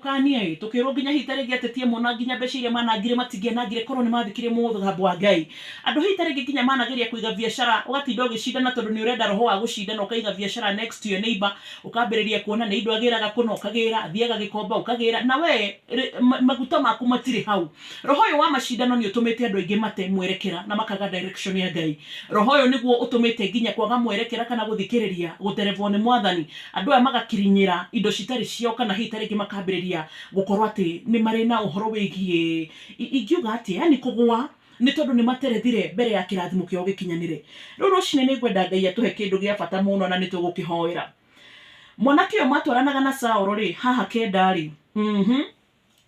Tũgĩtũkania ĩ, tũkĩrwo nginya hihi ta rĩngĩ ateti amwe ona nginya mbeca iria manangire matingĩanangire korwo nĩ mathikire mũgambo wa Ngai. Andũ hihi ta rĩngĩ nginya manageria kũiga biacara, ũgatinda ũgĩcindana tondũ nĩ ũrenda roho wa gũcindana ũkaiga biacara next to your neighbor, ũkambĩrĩria kuona nĩ indo agĩraga kũna ũkagĩra, athiaga Gĩkomba ũkagĩra, na we maguta maku matirĩ hau. Roho ũyũ wa macindano nĩ ũtũmĩte andũ aingĩ mate mwerekera na makaga direction ya Ngai. Roho ũyũ nĩguo ũtũmĩte nginya kwaga mwerekera kana gũthikĩrĩria gũterebwo nĩ Mwathani. Andũ aya magakirinyĩra indo citarĩ ciao kana hihi ta rĩngĩ makambĩrĩria gũkorwo atĩ nĩ marĩ na ũhoro wĩgiĩ, ingiuga atĩa, yaani kũgũa nĩ tondũ nĩ materethire mbere ya kĩrathimo kĩao gĩkinyanĩre. Rĩu rũcinĩ nĩ ngwenda Ngai atũhe kĩndũ gĩa bata mũno na nĩ tũgũkĩhoera. Mwanake ũyũ matwaranaga na Saũlũ-rĩ, haha kenda-rĩ,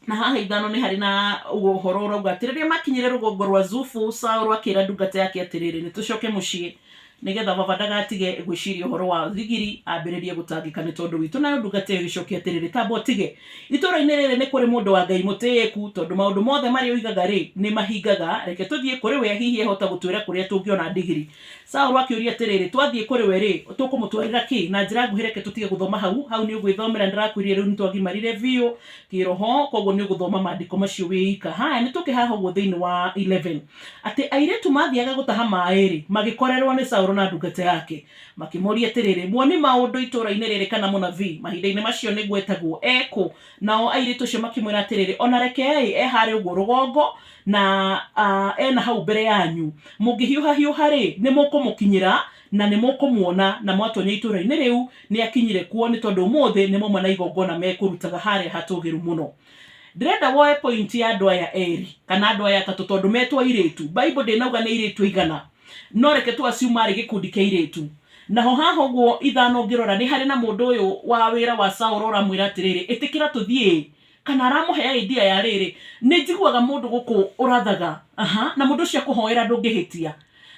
Na haha ithano nĩ harĩ na ũhoro ũrauga atĩ rĩrĩa makinyire rũgongo rwa Zufu, Saũlũ akĩra ndungata yake atĩrĩrĩ, Nĩ tũcoke mũciĩ, nĩgetha baba ndagatige gwĩciria ũhoro wa thigiri, ambĩrĩrie gũtangĩka nĩ tondũ witũ. Nayo ndungata ĩyo ĩgĩcokia atĩrĩrĩ, Ta amba ũtige! Itũũra-inĩ rĩrĩ nĩ kũrĩ mũndũ wa Ngai mũtĩĩku, tondũ maũndũ mothe marĩa oigaga-rĩ, nĩ mahingaga. Reke tũthiĩ kũrĩ we, hihi ehota gũtwĩra kũrĩa tũngĩona ndigiri. Saũlũ akĩũria atĩrĩrĩ, Twathiĩ kũrĩ we-rĩ, tũkũmũtwarĩra kĩ? Na njĩra nguhĩ reke tũtige gũthoma hau. Hau nĩ ũgwĩthomera, nĩndĩrakwĩrire rĩu nĩtwagimarire biũ kĩroho, koguo nĩ ũgũthoma maandĩko macio wĩ ika. Haya, nĩtũke haha ũguo thĩinĩ wa 11. Atĩ airĩtu maathiaga gũtaha maaĩ-rĩ, magĩkorererwo nĩ Saũlũ na ndungata yake. Makĩmũũria atĩrĩrĩ, Muoni maũndũ itũũra-inĩ rĩrĩ kana mũnabii, mahinda-inĩ macio nĩguo etagwo, e kũ? Nao airĩtu acio makĩmwĩra atĩrĩrĩ, O na rekei, e harĩa ũguo rũgongo, na e na hau mbere yanyu. Mũngĩhiũhahiũha-rĩ, nĩmũkũmũkinyĩra, na nĩmũkũmuona, na mwatonya itũũra-inĩ rĩu, nĩakinyire kuo, nĩ tondũ ũmũthĩ nĩmauma na igongona mekũrutaga harĩa hatũũgĩru mũno. Ndĩrenda woe point ya andũ aya erĩ, kana andũ aya atatũ, tondũ metwo airĩtu. Bible ndĩnauga nĩ airĩtu aigana, no reke tũ assume marĩ gĩkundi kĩa airĩtu. Naho haha ũguo ithano ũngĩrora, nĩ harĩ na mũndũ ũyũ wa wĩra wa Saũlũ ũramwĩra atĩrĩrĩ, ĩtĩkĩra tũthiĩ-ĩ, Kana aramũhe idea ya rĩrĩ, nĩ njiguaga mũndũ gũkũ ũrathaga, aha, na mũndũ ũcio akũhoera ndũngĩhĩtia.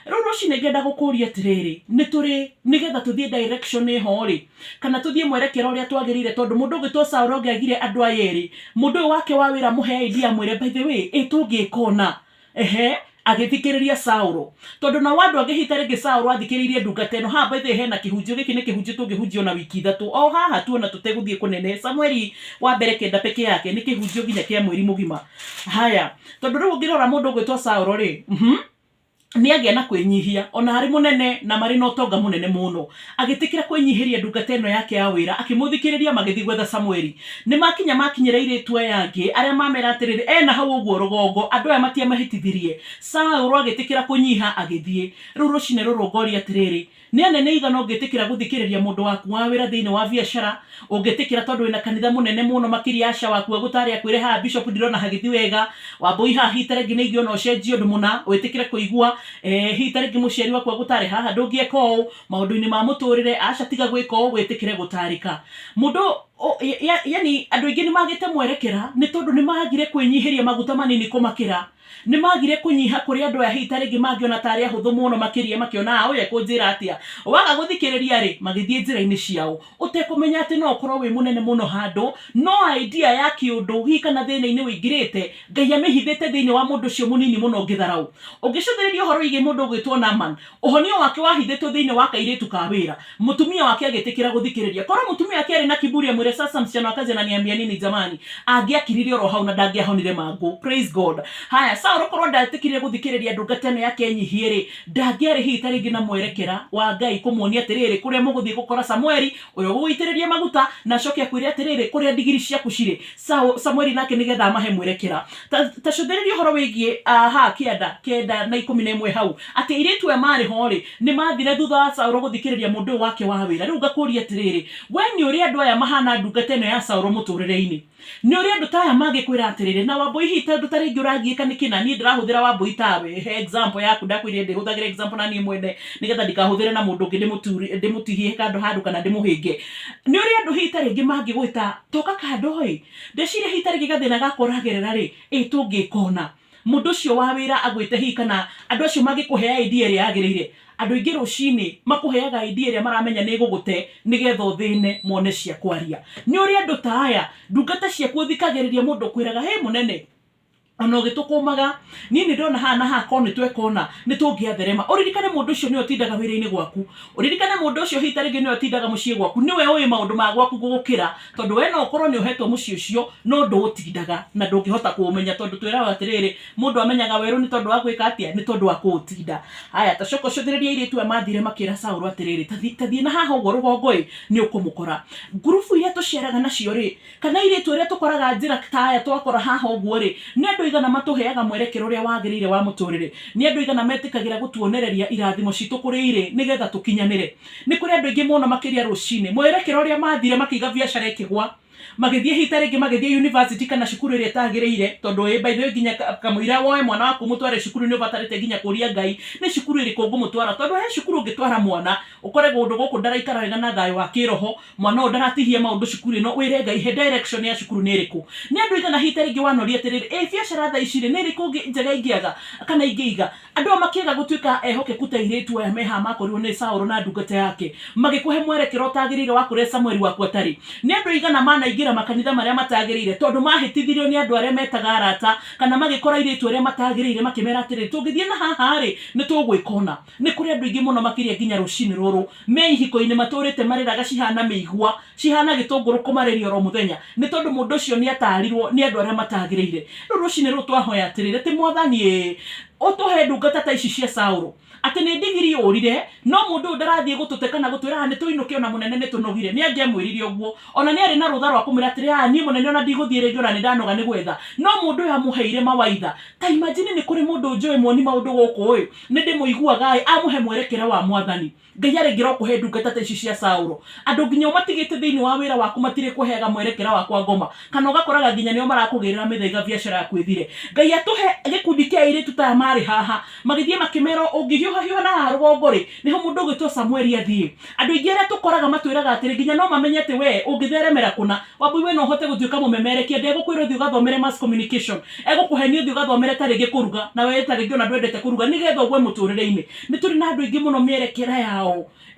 Rĩu rũcinĩ ngenda gũkũria atĩrĩrĩ, nĩ tũrĩ, nĩgetha tũthiĩ direction ĩho rĩ, kana tũthiĩ mwerekera ũrĩa twagĩrĩire tondũ mũndũ ũgwĩtwo Saul ũngĩagire andũ aya erĩ, mũndũ ũyũ wake wa wĩra amũhe idea amwĩre by the way, ĩ tũngĩka ũna, Ehe, agĩthikĩrĩria Saũlũ. Tondũ nao andũ angĩ hihi ta rĩngĩ Saũlũ athikĩrĩirie ndungata ĩno. Haha by the way hena kĩhunjio, gĩkĩ nĩ kĩhunjio tũngĩhunjia ona wiki ithatũ. O haha tu ona tũtegũthiĩ kũnene. Samueli wa mbere kenda peke yake nĩ kĩhunjio nginya kĩa mweri mũgima. Haya, tondũ rĩu ũngĩrora mũndũ ũgwĩtwo Saũlũ rĩ, mhm, nĩ agĩa na kwĩnyihia ona arĩ mũnene na marĩ na ũtonga mũnene mũno. Agĩtĩkĩra kwĩnyihĩria ndungata ĩno yake ya wĩra, akĩmũthikĩrĩria magĩthiĩ gwetha Samueli. Nĩ makinya makinyĩra airĩtu aya angĩ, arĩa mamera atĩrĩrĩ, E na hau ũguo rũgongo. Andũ aya matiamahĩtithirie. Saũlũ agĩtĩkĩra kũnyiha, agĩthiĩ. Rĩu rũcinĩ rũrũ ngoria atĩrĩrĩ, Nĩ anene aigana ũngĩtĩkĩra gũthikĩrĩria mũndũ waku wa wĩra thĩinĩ wa biacara, ũngĩtĩkĩra tondũ wĩna kanitha mũnene mũno makĩria aca waku agũtare akwĩre haha bishop ndirona hagĩthi wega, Wambũi haha hihi ta rĩngĩ nĩ ingĩona ũcenjie ũndũ mũna, wĩtĩkĩre kũigua, eh, hihi ta rĩngĩ mũciari waku agũtare haha ndũngĩeka ũũ, maũndũ-inĩ ma mũtũrĩre, aca tiga gwĩka ũũ, wĩtĩkĩre gũtarĩka. Mũndũ, yani andũ aingĩ nĩ magĩte mwerekera nĩ tondũ nĩ magire kwĩnyihĩria maguta manini kũmakĩra. Nĩ magire kũnyiha kũrĩ andũ aya hihi ta rĩngĩ mangĩona tarĩ ahũthũ mũno makĩria makĩona aa ũyũ ekũnjĩra atĩa. Waga gũthikĩrĩria rĩ, magĩthiĩ njĩra-inĩ ciao. Ũtekũmenya atĩ no ũkorwo wĩ mũnene mũno handũ, no idea ya kĩũndũ hihi kana thĩna-inĩ ũingĩrĩte, Ngai amĩhithĩte thĩinĩ wa mũndũ ũcio mũnini mũno ũngĩtharaũ. Ũngĩcũthĩrĩria ũhoro wĩgiĩ mũndũ ũgwĩtwo Naaman, Ũhonio wake wahithĩtwo thĩinĩ wa kairĩtu ka wĩra. Mũtumia wake agĩtĩkĩra gũthikĩrĩria. Korwo mũtumia wake arĩ na kiburi amwĩre sasa msichana wa kazi ananiambia nini jamani? Angĩakirire oro hau na ndangĩahonire mangũ. Praise God. Haya, Saũlũ korwo ndetĩkĩrire gũthikĩrĩria ndungata ĩno yake enyihie-rĩ, ndangĩarĩ hihi ta rĩngĩ na mwerekera wa Ngai kũmuonia atĩrĩrĩ, kũrĩa mũgũthiĩ gũkora Samueli, ũrĩa ũgũgũitĩrĩria maguta, na acoke akwĩre atĩrĩrĩ, kũrĩa ndigiri ciaku cirĩ. Samueli nake nĩgetha amahe mwerekera. Ta, ta cũthĩrĩria ũhoro wĩgiĩ haha kĩanda kenda na ikũmi na ĩmwe hau, atĩ airĩtu aya maarĩ ho-rĩ, nĩ maathire thutha wa Saũlũ gũthikĩrĩria mũndũ ũyũ wake wa wĩra. Rĩu ngakũria atĩrĩrĩ, we nĩ ũrĩ andũ aya mahana ndungata ĩno ya Saũlũ mũtũrĩre-inĩ? Nĩ ũrĩ andũ ta aya mangĩkwĩra atĩrĩrĩ, na Wambũi hihi tondũ ta rĩngĩ ũragiĩka nĩkĩ na niĩ ndĩrahũthĩra Wambũi tawe, he example yaku, ndakwĩrire ndĩhũthagĩra example na niĩ mwene nĩgetha ndikahũthĩre na mũndũ ũngĩ ndĩmũtihie handũ handũ kana ndĩmũhĩnge. Nĩ ũrĩ andũ hihi ta rĩngĩ mangĩgwĩta toka kando ĩ, ndeciria hihi ta rĩngĩ gathĩna gaka ũragerera rĩ, ĩ tũngĩka ũna. Mũndũ ũcio wa wĩra agwĩte hihi kana andũ acio mangĩkũhe idea ĩrĩa yagĩrĩire. Andũ aingĩ rũcinĩ makũheaga idea ĩrĩa maramenya nĩ ĩgũgũte nĩgetha ũthĩne mone cia kwaria. Nĩ ũrĩ andũ ta aya, ndungata ciaku ũthikagĩrĩria mũndũ ũkwĩraga hĩ mũnene, Ona ũgĩtũkũmaga, niĩ nĩ ndona haha na haha korwo nĩ tweka ũna nĩ tũngĩatherema. Ũririkane mũndũ ũcio nĩwe ũtindaga wĩra-inĩ gwaku. Ũririkane mũndũ ũcio hihi ta rĩngĩ nĩwe ũtindaga mũciĩ gwaku, nĩwe ũĩ maũndũ ma gwaku gũgũkĩra, tondũ we no ũkorwo nĩ ũhetwo mũciĩ ũcio no ndũũtindaga na ndũngĩhota kũũmenya, tondũ twĩragwo atĩrĩrĩ, mũndũ amenyaga werũ nĩ tondũ wa gwĩka atĩa? Nĩ tondũ wa kũũtinda. Haya, ta coka ũcũthĩrĩrie airĩtu aya mathire makĩra Saũlũ atĩrĩrĩ, ta thiĩ na haha ũguo rũgongo-ĩ, nĩ ũkũmũkora. Ngurubu iria tũciaraga nacio-rĩ, Kana airĩtu arĩa tũkoraga njĩra ta aya twakora haha ũguo-rĩ, nĩ andũ aigana matũheaga mwerekera ũrĩa wagĩrĩire wa mũtũrĩre? Nĩ andũ aigana metĩkagĩra gũtuonereria irathimo citũ kũrĩa irĩ nĩgetha tũkinyanĩre? Nĩ kũrĩ andũ aingĩ mũno makĩria rũcinĩ, mwerekera ũrĩa mathire makĩiga biacara ĩkĩgwa, magĩthiĩ hii ta rĩngĩ magĩthiĩ university kana cukuru ĩrĩa ĩtagĩrĩire, tondũ ĩ by the way nginya kamũira woe mwana waku ũmũtware cukuru nĩ ũbatarĩte nginya kũria Ngai nĩ cukuru ĩrĩkũ ngũmũtwara, tondũ he cukuru ũngĩtwara mwana ũkore kũndũ gũkũ ndaraikara wega na thayũ wa kĩroho, Mwana ũyũ ndaratihia maũndũ cukuru ĩno, wĩre Ngai he direction ya cukuru nĩ ĩrĩkũ. Nĩ andũ aigana hihi ta rĩngĩ wanoria atĩrĩrĩ, ĩ biacara thaa ici rĩ, nĩ ĩrĩkũ njega ingĩaga kana ingĩiga? Andũ aya makĩaga gũtuĩka ehokeku ta airĩtu aya me haha makorirwo nĩ Saũlũ na ndungata yake, magĩkũhe mwerekera ũtagĩrĩire wa kũrĩa Samueli waku atarĩ. Nĩ andũ aigana manaingĩra makanitha marĩa matagĩrĩire tondũ mahĩtithirio nĩ andũ arĩa metaga arata kana magĩkora airĩtu arĩa matagĩrĩire makĩmera atĩrĩrĩ, tũngĩthiĩ na haha rĩ, nĩ tũgwĩka ũna. Nĩ kũrĩ andũ aingĩ mũno makĩria nginya rũcinĩ rũrũ me ihiko-inĩ matũrĩte marĩraga cihana mĩigua, cihana gĩtũngũrũ kũmarĩria oro mũthenya, nĩ tondũ mũndũ ũcio nĩ atarirwo nĩ andũ arĩa matagĩrĩire. Rĩu rũcinĩ rũrũ twahoya atĩrĩrĩ, atĩ Mwathani ĩĩ, ũtũhe ndungata ta ici cia Saũlũ, atĩ nĩ ndigiri yũrire, no mũndũ ũyũ ndarathiĩ gũtũte kana gũtwĩra haha nĩ tũinũke ona mũnene nĩ tũnogire. Nĩ angĩamwĩrire ũguo. Ona nĩ arĩ na rũtha rwa kũmwĩra atĩrĩ, aa niĩ mũnene ona ndigũthiĩ rĩngĩ ona nĩ ndanoga nĩ gwetha. No mũndũ ũyũ amũheire mawaitha. Ta imagine nĩ kũrĩ mũndũ njũĩ muoni maũndũ gũkũ ĩ, Nĩ ndĩmũiguaga-ĩ, amũhe mwerekera wa Mwathani. Ngai arĩngĩra ũkũhe ndungata ta ici cia Saũlũ. Andũ nginya ũmatigĩte thĩinĩ wa wĩra waku matirĩkũheaga mwerekera wa kwa ngoma, kana ũgakoraga nginya nĩo marakũgĩrĩra mĩthaiga biacara yaku ĩthire. Ngai atũhe gĩkundi kĩa airĩtu ta aya marĩ haha, magĩthiĩ makĩmera ũngĩhiũha hiũha na haha rũgongo-rĩ, nĩho mũndũ ũgwĩtwo Samueli athiĩ. Andũ aingĩ arĩa tũkoraga matwĩraga atĩrĩ, nginya no mamenye atĩ wee ũngĩtheremera kũna, Wambui we no ũhote gũtuĩka mũmemerekia, ndegũkwĩra ũthiĩ ũgathomere mass communication, egũkũhenia ũthiĩ ũgathomere ta rĩngĩ kũruga, na we ta rĩngĩ ona ndwendete kũruga, nĩgetha ũgwe mũtũrĩre-inĩ. Nĩ tũrĩ na andũ aingĩ mũno mĩerekera yao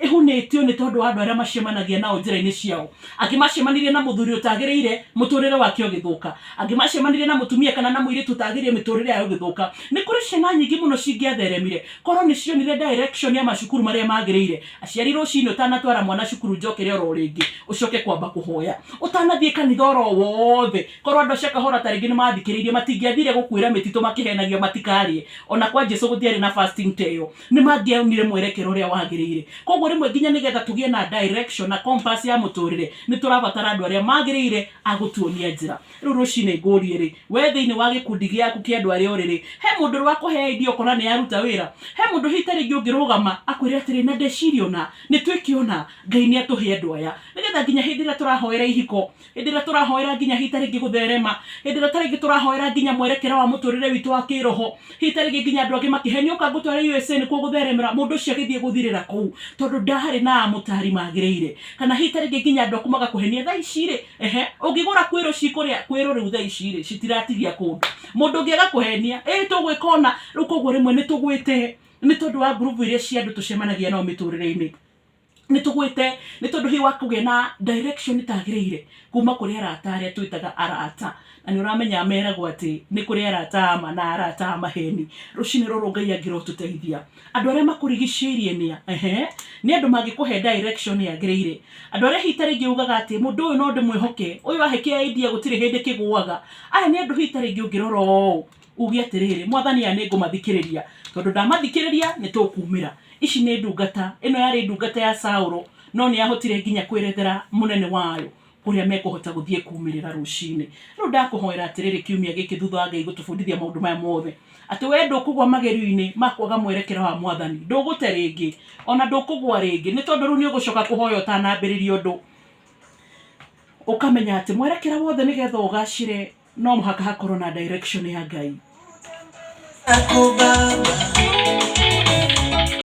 ĩhunĩtio nĩ tondũ wa andũ arĩa macemanagia nao njĩra-inĩ ciao. Angĩ macemanirie na mũthuri ũtagĩrĩire, mũtũrĩre wake ũgĩthũka. Angĩ macemanirie na mũtumia kana na mũirĩtu ũtagĩrĩire, mĩtũrĩre yao ĩgĩthũka. Nĩ kũrĩ ciana nyingĩ mũno cingĩatheremire korwo nĩ cionire direction ya macukuru marĩa magĩrĩire. Aciari rũcinĩ ũtanatwara mwana cukuru njokere oro rĩngĩ ũcoke kwamba kũhoya. Ũtanathiĩ kanitha oro wothe korwo andũ acio a kahora ta rĩngĩ nĩ mathikĩrĩirie matingĩathire gũkuĩra mĩtitũ makĩhenagio matikarĩe. Ona kwa Jesu gũtiarĩ na fasting ta ĩyo. Nĩ mangĩonire mwerekera ũrĩa wagĩrĩire. Koguo rĩmwe nginya nĩgetha tũgĩe na direction na compass ya mũtũrĩre nĩ tũrabatara andũ arĩa magĩrĩire a gũtuonia njĩra. Rĩu rũcinĩ ngũrie rĩ, we thĩinĩ wa gĩkundi gĩaku kĩa andũ arĩa ũrĩ rĩ, he mũndũ ũrĩ wakũhe idea ũkona nĩ yaruta wĩra? He mũndũ hihi ta rĩngĩ ũngĩrũgama akwĩre atĩrĩ, na ndeciria ũna, nĩ twĩke ũna, Ngai nĩ atũhe andũ aya. Nĩgetha nginya hĩndĩ ĩrĩa tũrahoera ihiko, hĩndĩ ĩrĩa tũrahoera nginya hihi ta rĩngĩ gũtherema, hĩndĩ ĩrĩa ta rĩngĩ tũrahoera nginya mwerekera wa mũtũrĩre witũ wa kĩroho, hihi ta rĩngĩ nginya andũ angĩ makĩhenio ũka ngũtware USA nĩkuo gũtheremera, mũndũ ũcio agĩthiĩ gũthirĩra kũu tondũ ndarĩ na amũtari magĩrĩire. Kana hihi ta rĩngĩ nginya andũ aku magakũhenia thaa ici rĩ, Ehe, ũngĩgũra kwĩrũ cikũrĩa kwĩrũ rĩu thaa ici rĩ, citiratigia kũndũ. Mũndũ ũngĩ agakũhenia, ĩ tũgwĩka ũna, rĩu koguo rĩmwe nĩ tũgwĩte nĩ tondũ wa ngurubu iria cia andũ tũcemanagia nao mĩtũrĩre-inĩ. Nĩ tũgwĩte nĩ tondũ hihi wa kũgĩa na direction ĩtagĩrĩire kuma kũrĩ arata arĩa twĩtaga arata. Na nĩ ũramenya meragwo atĩ nĩ kũrĩ arata a ma na arata a maheni. Rũcinĩ rũrũ Ngai angĩrotũteithia. Andũ arĩa makũrigicĩirie nĩa? Ehe, nĩ andũ mangĩkũhe direction yagĩrĩire. Andũ arĩa hihi ta rĩngĩ ugaga atĩ mũndũ ũyũ no ndĩmwĩhoke, ũyũ ahe kĩa idea gũtirĩ hĩndĩ kĩgũaga. Aya nĩ andũ hihi ta rĩngĩ ũngĩrora ũũ uge atĩrĩrĩ, Mwathani aya nĩ ngũmathikĩrĩria, tondũ ndamathikĩrĩria nĩ tũkumĩra. Ici nĩ ndungata, ĩno yarĩ ndungata ya Saũlũ, no nĩ yahotire nginya kwĩrethera mũnene wayo kũrĩa mekũhota gũthiĩ kumĩrĩra rũcinĩ. Rĩu ndakũhoera atĩrĩrĩ kiumia gĩkĩ thutha wa Ngai gũtũbundithia maũndũ maya mothe, atĩ we ndũkũgwa magerio-inĩ ma kwaga mwerekera wa Mwathani, ndũgũte rĩngĩ, ona ndũkũgwa rĩngĩ, nĩ tondũ rĩu nĩ ũgũcoka kũhoya ũtanambĩrĩria ũndũ. Ũkamenya atĩ mwerekera wothe nĩgetha ũgacĩre no mũhaka hakorwo na direction ya Ngai. Ako baba.